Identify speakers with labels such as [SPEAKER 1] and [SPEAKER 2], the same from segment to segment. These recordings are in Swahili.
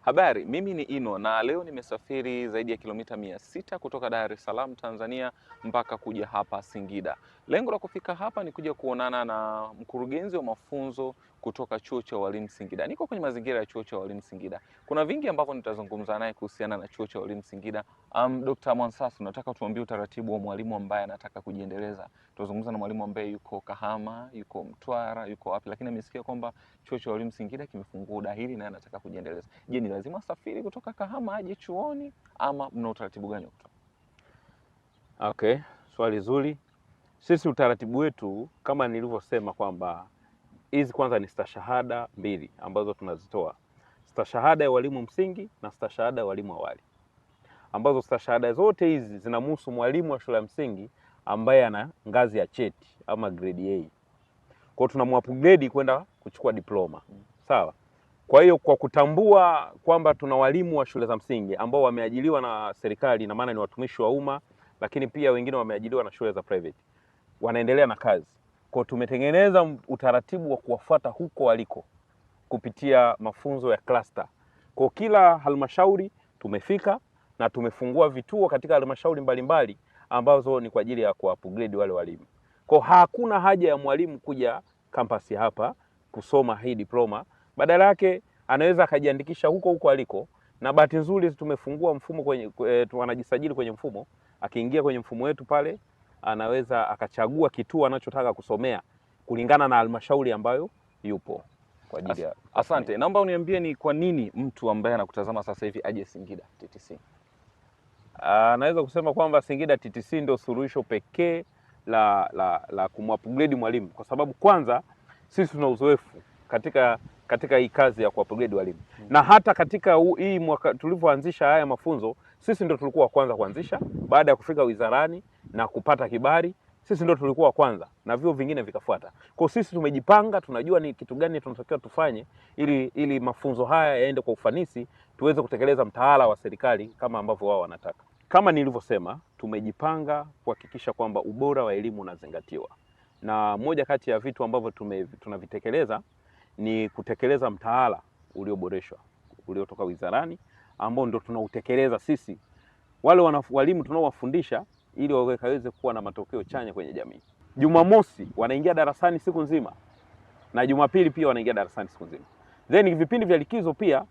[SPEAKER 1] Habari, mimi ni Ino na leo nimesafiri zaidi ya kilomita 600 kutoka Dar es Salaam, Tanzania mpaka kuja hapa Singida. Lengo la kufika hapa ni kuja kuonana na mkurugenzi wa mafunzo kutoka Chuo cha Ualimu Singida. Niko kwenye mazingira ya Chuo cha Ualimu Singida. Kuna vingi ambavyo nitazungumza naye kuhusiana na Chuo cha Ualimu Singida. Dr. Mwansasu, nataka tuambie utaratibu wa mwalimu ambaye anataka kujiendeleza. Tutazungumza na mwalimu ambaye yuko Kahama, yuko Mtwara, yuko wapi, lakini amesikia kwamba Chuo cha Ualimu Singida kimefungua udahili na anataka kujiendeleza. Je, ni lazima asafiri kutoka Kahama aje chuoni ama mna utaratibu gani wa kutoa?
[SPEAKER 2] Okay, swali zuri. Sisi utaratibu wetu kama nilivyosema kwamba hizi kwanza ni stashahada mbili ambazo tunazitoa, stashahada ya walimu msingi na stashahada ya walimu awali, ambazo stashahada zote hizi zinamhusu mwalimu wa shule ya msingi ambaye ana ngazi ya cheti ama grade A. Kwa hiyo tunamupgrade kwenda kuchukua diploma. Sawa. Kwa hiyo kwa kutambua kwamba tuna walimu wa shule za msingi ambao wameajiriwa na serikali, na maana ni watumishi wa umma, lakini pia wengine wameajiriwa na shule za private, wanaendelea na kazi. Kwa tumetengeneza utaratibu wa kuwafuata huko waliko kupitia mafunzo ya cluster. Kwa kila halmashauri tumefika na tumefungua vituo katika halmashauri mbalimbali ambazo ni kwa ajili ya kuupgrade wale walimu. Kwa hakuna haja ya mwalimu kuja kampasi hapa kusoma hii diploma, badala yake anaweza akajiandikisha huko huko aliko, na bahati nzuri tumefungua mfumo kwenye wanajisajili kwenye mfumo. Akiingia kwenye mfumo wetu pale anaweza akachagua kituo anachotaka kusomea kulingana na halmashauri ambayo yupo kwa ajili ya.
[SPEAKER 1] Asante. Naomba uniambie ni kwa nini mtu ambaye anakutazama sasa hivi aje Singida TTC?
[SPEAKER 2] Naweza kusema kwamba Singida TTC ndio suluhisho pekee la kumupgrade mwalimu, kwa sababu kwanza sisi tuna uzoefu katika hii kazi ya kuupgrade walimu na hata katika hii mwaka tulivyoanzisha haya mafunzo, sisi ndio tulikuwa wa kwanza kuanzisha baada ya kufika wizarani na kupata kibali. Sisi ndio tulikuwa wa kwanza na vyuo vingine vikafuata. Kwa sisi tumejipanga, tunajua ni kitu gani tunatakiwa tufanye ili mafunzo haya yaende kwa ufanisi, tuweze kutekeleza mtaala wa serikali kama ambavyo wao wanataka. Kama nilivyosema, tumejipanga kuhakikisha kwamba ubora wa elimu unazingatiwa, na moja kati ya vitu ambavyo tunavitekeleza ni kutekeleza mtaala ulioboreshwa uliotoka wizarani ambao ndio tunautekeleza sisi wale walimu tunaowafundisha ili waweze kuwa na matokeo chanya kwenye jamii. Jumamosi wanaingia darasani siku nzima na Jumapili pia wanaingia darasani siku nzima. Then vipindi vya likizo pia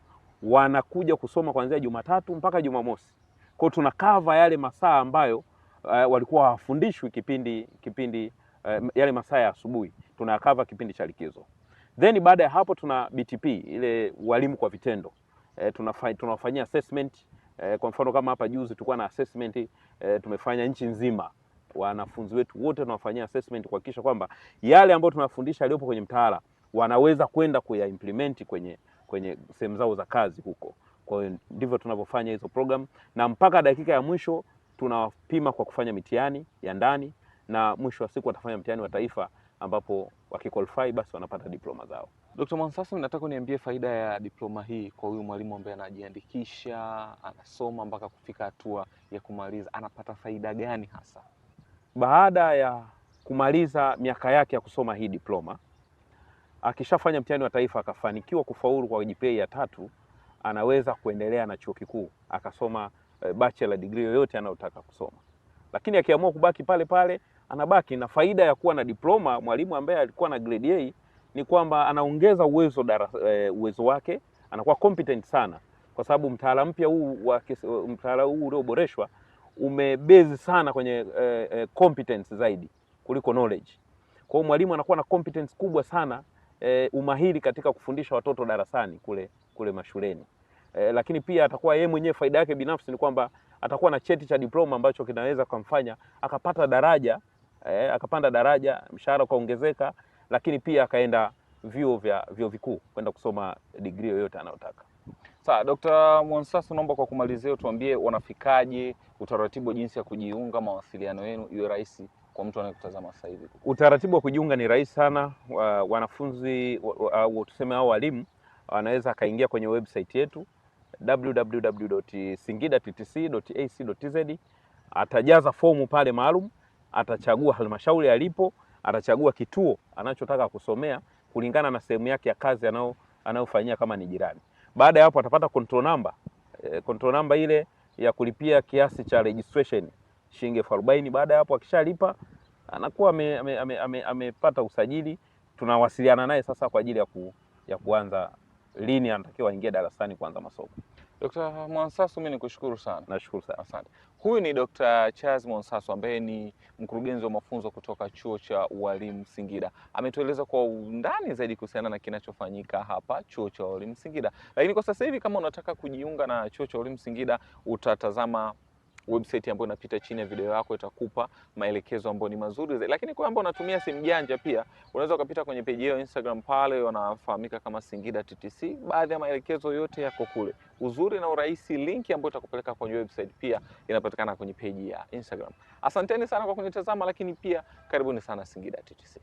[SPEAKER 2] wanakuja kusoma kuanzia Jumatatu mpaka Jumamosi. Kwa hiyo tuna cover yale masaa ambayo walikuwa hawafundishwi kipindi yale masaa ya asubuhi, tuna cover kipindi cha likizo. Then baada ya hapo tuna BTP ile walimu kwa vitendo. Tunawafanyia assessment. Kwa mfano kama hapa juzi tulikuwa na assessment, tumefanya nchi nzima, wanafunzi wetu wote tunawafanyia assessment kuhakikisha kwamba yale ambayo tunafundisha yaliyopo kwenye mtaala wanaweza kwenda kuyaimplement kwenye sehemu zao za kazi huko. Kwa hiyo ndivyo tunavyofanya hizo program, na mpaka dakika ya mwisho tunawapima kwa kufanya mitihani ya ndani, na mwisho wa siku watafanya mtihani wa taifa ambapo wakiqualify basi wanapata diploma zao.
[SPEAKER 1] Dr. Mwansasu, nataka uniambie faida ya diploma hii kwa huyu mwalimu ambaye anajiandikisha, anasoma mpaka kufika hatua ya kumaliza, anapata faida gani hasa?
[SPEAKER 2] Baada ya kumaliza miaka yake ya kusoma hii diploma, akishafanya mtihani wa taifa akafanikiwa kufaulu kwa GPA ya 3, anaweza kuendelea na chuo kikuu akasoma bachelor degree yoyote anayotaka kusoma. Lakini akiamua kubaki pale pale anabaki na faida ya kuwa na diploma. Mwalimu ambaye alikuwa na grade A ni kwamba anaongeza uwezo uwezo wake, anakuwa competent sana, kwa sababu mtaala mpya huu mtaala huu ulioboreshwa umebase sana kwenye competence zaidi kuliko knowledge. Kwa hiyo mwalimu anakuwa na competence kubwa sana, umahiri katika kufundisha watoto darasani kule mashuleni. Lakini pia atakuwa yeye mwenyewe faida yake binafsi ni kwamba atakuwa na cheti cha diploma ambacho kinaweza kumfanya akapata daraja, akapanda daraja, mshahara ukaongezeka, lakini pia akaenda vyuo vikuu kwenda kusoma degree yoyote anayotaka.
[SPEAKER 1] Sawa, Dr. Mwansasu, naomba kwa kumalizia tuambie wanafikaje, utaratibu wa jinsi ya kujiunga, mawasiliano yenu iwe rahisi kwa mtu anayekutazama sasa hivi.
[SPEAKER 2] Utaratibu wa kujiunga ni rahisi sana. Wanafunzi au tuseme hao walimu wanaweza kaingia kwenye website yetu www.singidattc.ac.tz, atajaza fomu pale maalum, atachagua halmashauri alipo, atachagua kituo anachotaka kusomea kulingana na sehemu yake ya kazi anayofanyia kama ni jirani. Baada ya hapo atapata control number. Control number ile ya kulipia kiasi cha registration shilingi 40,000. Baada ya hapo akishalipa anakuwa amepata usajili. Tunawasiliana naye sasa kwa ajili ya kuanza lini anatakiwa aingie darasani kuanza masomo.
[SPEAKER 1] Dr. Mwansasu, mimi nikushukuru sana.
[SPEAKER 2] Nashukuru sana.
[SPEAKER 1] Asante. Huyu ni Dr. Charles Mwansasu ambaye ni mkurugenzi wa mafunzo kutoka Chuo cha Ualimu Singida. Ametueleza kwa undani zaidi kuhusiana na kinachofanyika hapa Chuo cha Ualimu Singida. Lakini kwa sasa hivi kama unataka kujiunga na Chuo cha Ualimu Singida, utatazama website ambayo inapita chini ya video yako, itakupa maelekezo ambayo ni mazuri zaidi. Lakini kwa ambao unatumia simu janja pia unaweza ukapita kwenye page yao Instagram, pale wanafahamika kama Singida TTC. Baadhi ya maelekezo yote yako kule. Uzuri na urahisi, linki ambayo itakupeleka kwenye website pia inapatikana kwenye page ya Instagram. Asanteni sana kwa kunitazama, lakini pia karibuni sana Singida TTC.